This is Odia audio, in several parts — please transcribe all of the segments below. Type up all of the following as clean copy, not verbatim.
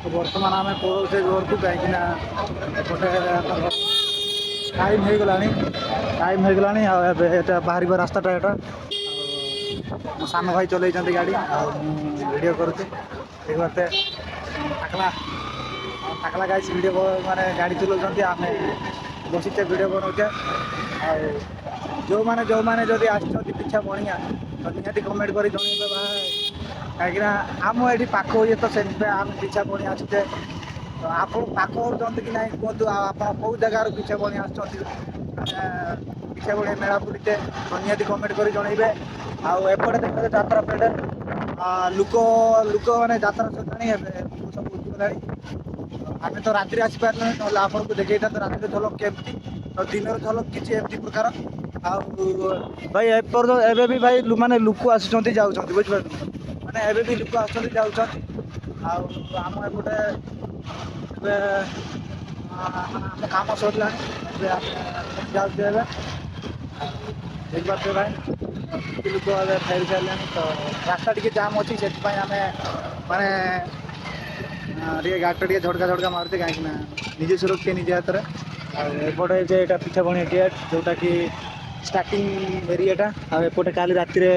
ତ ବର୍ତ୍ତମାନ ଆମେ ପଳଉଛେ ଘରକୁ, କାହିଁକିନା ଏପଟେ ଆମର ଟାଇମ୍ ହେଇଗଲାଣି, ଟାଇମ୍ ହେଇଗଲାଣି। ଆଉ ଏବେ ଏଇଟା ବାହାରିବା ରାସ୍ତାଟା ଏଇଟା। ଆଉ ମୋ ସାନ ଭାଇ ଚଲେଇଛନ୍ତି ଗାଡ଼ି ଆଉ ମୁଁ ଭିଡ଼ିଓ କରୁଛି। ଦେଖିପାରୁଥିବେ, ଟାକଲା ଟାକଲା ଗାଇସ୍ ଭିଡ଼ିଓ, ମାନେ ଗାଡ଼ି ଚଲାଉଛନ୍ତି, ଆମେ ବସିଛେ, ଭିଡ଼ିଓ ବନଉଛେ। ଆଉ ଯେଉଁମାନେ ଯେଉଁମାନେ ଯଦି ଆସିଛନ୍ତି ପିଛା ବଣିଆ, ତ ନିହାତି କମେଣ୍ଟ କରି ଜଣେଇବେ ଭାଇ, କାହିଁକିନା ଆମ ଏଠି ପାଖ ହୁଏ, ତ ସେଥିପାଇଁ ଆମେ ପିଛା ବଣି ଆସୁଛେ। ତ ଆପଣ ପାଖ ହେଉଛନ୍ତି କି ନାହିଁ କୁହନ୍ତୁ। ଆଉ ଆପଣ କେଉଁ ଜାଗାରୁ ପିଛା ବଣି ଆସୁଛନ୍ତି, ମାନେ ପିଛା ବଣିଆ ମେଳା ବୁଲିତେ, ତ ନିହାତି କମେଣ୍ଟ କରି ଜଣେଇବେ। ଆଉ ଏପଟେ ଦେଖିବେ ଯାତ୍ରା ପେଣ୍ଡାଲ, ଲୋକ ଲୋକମାନେ ଯାତ୍ରା ସରିଲାଣି, ଏବେ ଲୋକ ସବୁ ଉଠିଗଲାଣି। ଆମେ ତ ରାତିରେ ଆସିପାରିଲୁନି, ନହେଲେ ଆପଣଙ୍କୁ ଦେଖେଇଥାନ୍ତୁ ରାତିରେ ଝଲକ କେମିତି। ତ ଦିନର ଝଲକ କିଛି ଏମିତି ପ୍ରକାର। ଆଉ ଭାଇ, ଏପର୍ଯ୍ୟନ୍ତ ଏବେ ବି ଭାଇ ମାନେ ଲୋକ ଆସୁଛନ୍ତି ଯାଉଛନ୍ତି, ବୁଝିପାରୁଛନ୍ତି? ମାନେ ଏବେ ବି ଲୋକ ଆସୁଛନ୍ତି ଯାଉଛନ୍ତି। ଆଉ ଆମ ଏପଟେ ଏବେ ଆମ କାମ ସରିଲାଣି, ଏବେ ଆମେ ଯାଉଛୁ। ଏବେ ଦେଖିପାରୁଥିବେ ଭାଇ, କିଛି ଲୋକ ଏବେ ଫେରି ସାରିଲେଣି। ତ ରାସ୍ତା ଟିକେ ଜାମ୍ ଅଛି, ସେଥିପାଇଁ ଆମେ ମାନେ ଟିକେ ଗାଡ଼ିଟା ଟିକେ ଝଟକା ଝଟକା ମାରୁଛେ, କାହିଁକି ନା ନିଜେ ସୁରକ୍ଷା ନିଜେ ହାତରେ। ଆଉ ଏପଟେ ଯେ ଏଇଟା ପିଠାପଣିଆ ଗେଟ୍, ଯେଉଁଟାକି ଷ୍ଟାର୍ଟିଂ ଏରିଆଟା। ଆଉ ଏପଟେ କାଲି ରାତିରେ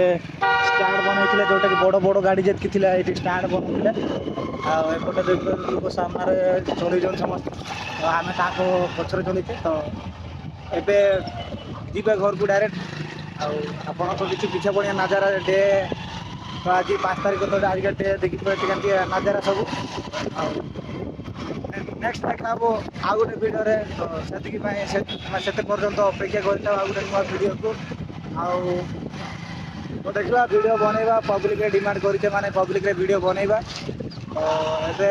ଷ୍ଟାଣ୍ଡ ବନେଇଥିଲେ, ଯେଉଁଟାକି ବଡ଼ ବଡ଼ ଗାଡ଼ି ଯେତିକି ଥିଲା, ଏଇଠି ଷ୍ଟାଣ୍ଡ ବନଉଥିଲେ। ଆଉ ଏପଟେ ଦେଖିପାରୁଥିବେ, ଲୋକ ସାମ୍ନାରେ ଚଲେଇଛନ୍ତି ସମସ୍ତେ, ତ ଆମେ ତାଙ୍କ ପଛରେ ଚଲେଇଛେ। ତ ଏବେ ଯିବା ଘରକୁ ଡାଇରେକ୍ଟ। ଆଉ ଆପଣଙ୍କ କିଛି ପିଛାପଣିଆ ନାଜାରା ଡେ, ତ ଆଜି 5 ତାରିଖ, ତ ଆଜିକା ଡେ ଦେଖିଥିବେ ଟିକେ ନାଜାରା ସବୁ। ଆଉ ନେକ୍ସଟ ଦେଖା ହବ ଆଉ ଗୋଟେ ଭିଡ଼ିଓରେ। ତ ସେତିକି ପାଇଁ ସେତେ ପର୍ଯ୍ୟନ୍ତ ଅପେକ୍ଷା କରିଥାଉ ଆଉ ଗୋଟେ ନୂଆ ଭିଡ଼ିଓକୁ। ଆଉ ତ ଦେଖିବା, ଭିଡ଼ିଓ ବନେଇବା, ପବ୍ଲିକରେ ଡିମାଣ୍ଡ କରିଛେ, ମାନେ ପବ୍ଲିକରେ ଭିଡ଼ିଓ ବନେଇବା। ତ ଏବେ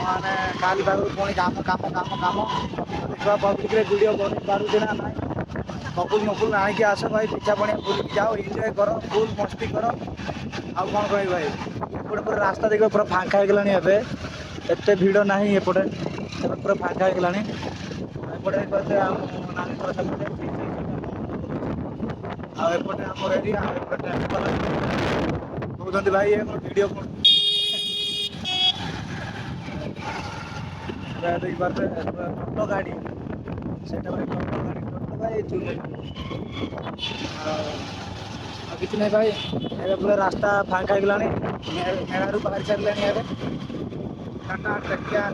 ମାନେ କାଲି ପାଖରୁ ପୁଣି କାମ କାମ କାମ କାମ। ଦେଖିବା ପବ୍ଲିକରେ ଭିଡ଼ିଓ ବନେଇ ପାରୁଛି ନା ନାହିଁ। ବକୁଲ ମକୁଲ ଆଣିକି ଆସ ଭାଇ, ପିଛାପଣିଆ ବୁଲିକି ଯାଅ, ଏନ୍ଜୟ କର, ଫୁଲ୍ ମସ୍ତି କର। ଆଉ କ'ଣ କହିବି ଭାଇ? ଏପଟେ ପୁରା ରାସ୍ତା ଦେଖିବ, ପୁରା ଫାଙ୍କା ହେଇଗଲାଣି। ଏବେ ଏତେ ଭିଡ଼ ନାହିଁ ଏପଟେ, ଏବେ ପୁରା ଫାଙ୍କା ହେଇଗଲାଣି। ଏପଟେ ଦେଖିପାରୁଥିବେ, ଆମ ନାନୀଙ୍କର ସେପଟେ, ଆଉ ଏପଟେ ଆମର ଏରିଆ। ଆଉ ଏପଟେ ଟ୍ରାଫିକ୍ ବାଲା କହୁଛନ୍ତି, ଭାଇ ଏ ଭିଡ଼ିଓ କ'ଣ ଦେଖିପାରୁଥିବେ, ଟୋଟୋ ଗାଡ଼ି ସେଇଟା ଭାଇ, ଟୋଟୋ ଗାଡ଼ି, ଟୋଟୋ ଭାଇ ଚୁଲେ। ଆଉ କିଛି ନାହିଁ ଭାଇ, ଏବେ ପୁରା ରାସ୍ତା ଫାଙ୍କା ହେଇଗଲାଣି, ମେଳାରୁ ବାହାରି ସାରିଲାଣି ଏବେ। Tata, take care.